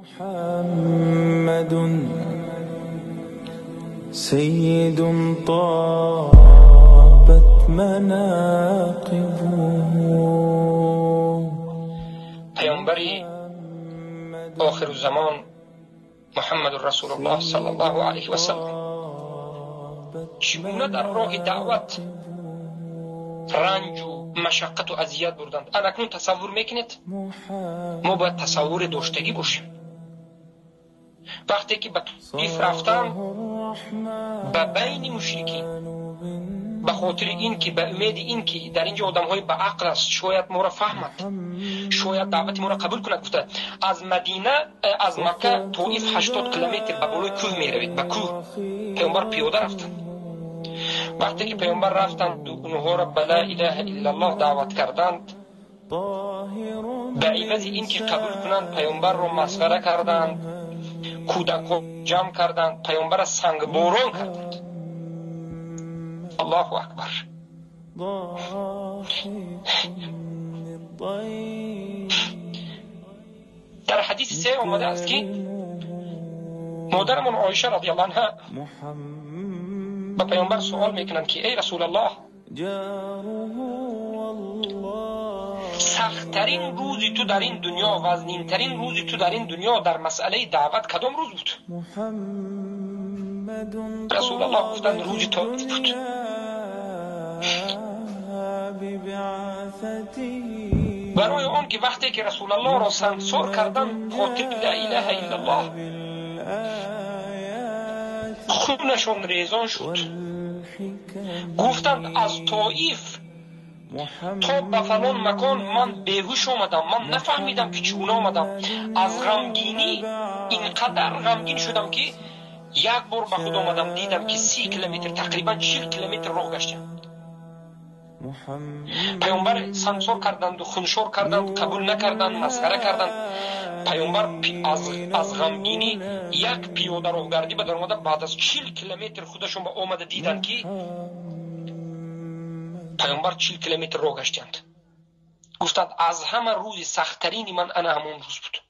محمد سيد طابت مناقبه. پیامبری آخر الزمان محمد رسول الله صلی الله علیه و سلم چگونه در راه دعوت رنج و مشقت و اذیت بردند. اکنون تصور میکنید؟ ما باید تصور داشتگی باشیم. وقتی که به طائف رفتن، به بین مشرکین، به خاطر این که به امید این که در اینجا آدم‌های به عقل است، شاید ما را فهمد، شاید دعوت ما را قبول کند، گفته از مدینه، از مکه طائف 80 کیلومتر به بالای کوه میروید، به کوه پیامبر پیاده رفتند. وقتی که پیامبر رفتند و اونها را به لا اله الا الله دعوت کردند، به عوض این که قبول کنند پیامبر را مسخره کردند، کودک‌ها جمع کردند، پیامبر را سنگ باران کردند. الله اکبر. در حدیث سه آمده است که مادرمان عایشه رضی الله عنها به پیامبر سوال میکنند که ای رسول الله، سختترین روزی تو در این دنیا، وزنینترین روزی تو در این دنیا در مسئله دعوت کدام روز بود؟ رسول الله گفتند روز طائف بود. برای آن که وقتی که رسول الله را سنگسار کردند، خاطر لا اله الا الله خونشان ریزان شد. گفتند از طائف تا به فلان مکان من بیهوش آمدم، من نفهمیدم که چگونه آمدم. از غمگینی اینقدر غمگین شدم که یک بار به خود آمدم، دیدم که 30 کیلومتر، تقریبا 40 کیلومتر راه گشتم. پیامبر سنگسار کردند و خونشور کردند، قبول نکردند، مسخره کردند. پیامبر از غمگینی یک پیاده راهگردی به در آمده، بعد از 40 کیلومتر خودشون به آمده دیدند که پیامبر 40 کیلومتر راه گشتند. گفتند از همه روز سختترین من انا همون روز بود.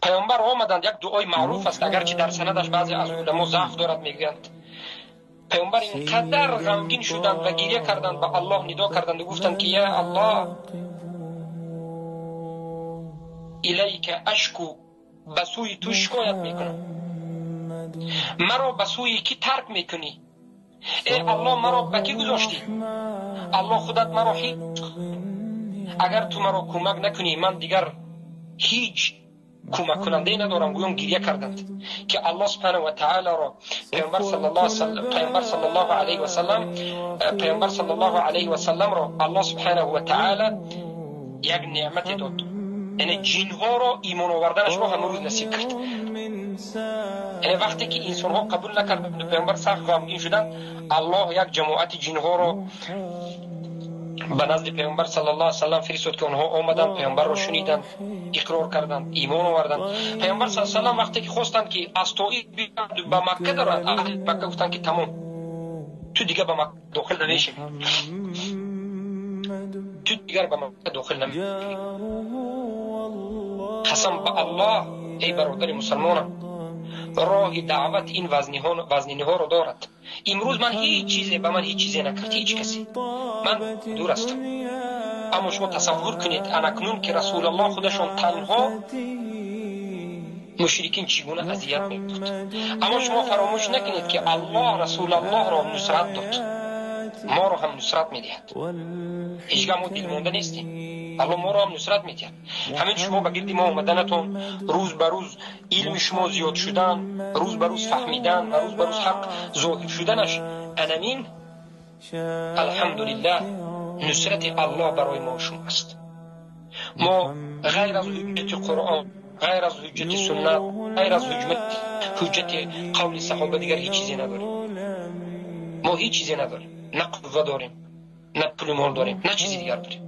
پیامبر آمدند، یک دعای معروف است، اگرچه در سندش بعضی از علما ضعف دارد، میگویند پیامبر اینقدر غمگین شدند و گریه کردند، به الله ندا کردند و گفتند که یا الله الیک اشکو، به سوی تو شکایت میکنم، مرا به سوی کی ترک میکنی؟ ای الله مرا به کی گذاشتی؟ الله خودت مرا هیچ، اگر تو مرا کمک نکنی من دیگر هیچ کمک کننده ندارم. گویان گریه کردند که الله سبحانه و تعالی را پیامبر صلی الله علیه و سلم، پیامبر صلی الله علیه و سلم را الله سبحانه و تعالی یک نعمت داد، یعنی جنها را ایمان آوردنش را همون روز نصیب کرد. یعنی وقتی که انسان ها قبول نکردند، پیامبر سخت غمگین شدند، الله یک جماعت جنها را به نزد پیامبر صلی الله علیه و سلم فرستاد که آنها آمدند، پیامبر را شنیدند، اقرار کردند، ایمان آوردند. پیامبر صلی الله علیه و سلم وقتی که خواستند که از طائف بیایند به مکه درآیند، اهل مکه گفتند که تمام، تو دیگه به مکه داخل نمیشی، تو دیگر به مکه داخل نمیشی. قسم به الله ای برادر مسلمانم، راه دعوت این وزنینی ها را دارد. امروز من هیچ چیزی به من هیچ چیزی نکرد، هیچ کسی، من دور هستم. اما شما تصور کنید انکنون که رسول الله خودشان تنها مشرکین چگونه اذیت میداد. اما شما فراموش نکنید که الله رسول الله را نصرت داد، ما را هم نصرت میدهد. هیچگاه ما دلمانده نیستیم، الله ما را هم نصرت میدهد. همین شما به گرد ما آمدنتون، روز به روز علم شما زیاد شدن، روز به روز فهمیدن و روز به روز حق ظاهر شدنش، انمین الحمدلله نصرت الله برای ما شما است. ما غیر از حجت قرآن، غیر از حجت سنت، غیر از حجت قول صحابه دیگر هیچ چیزی نداریم. ما هیچ چیزی نداریم، نه قوه داریم، نه پول مال داریم، نه چیزی دیگر داریم.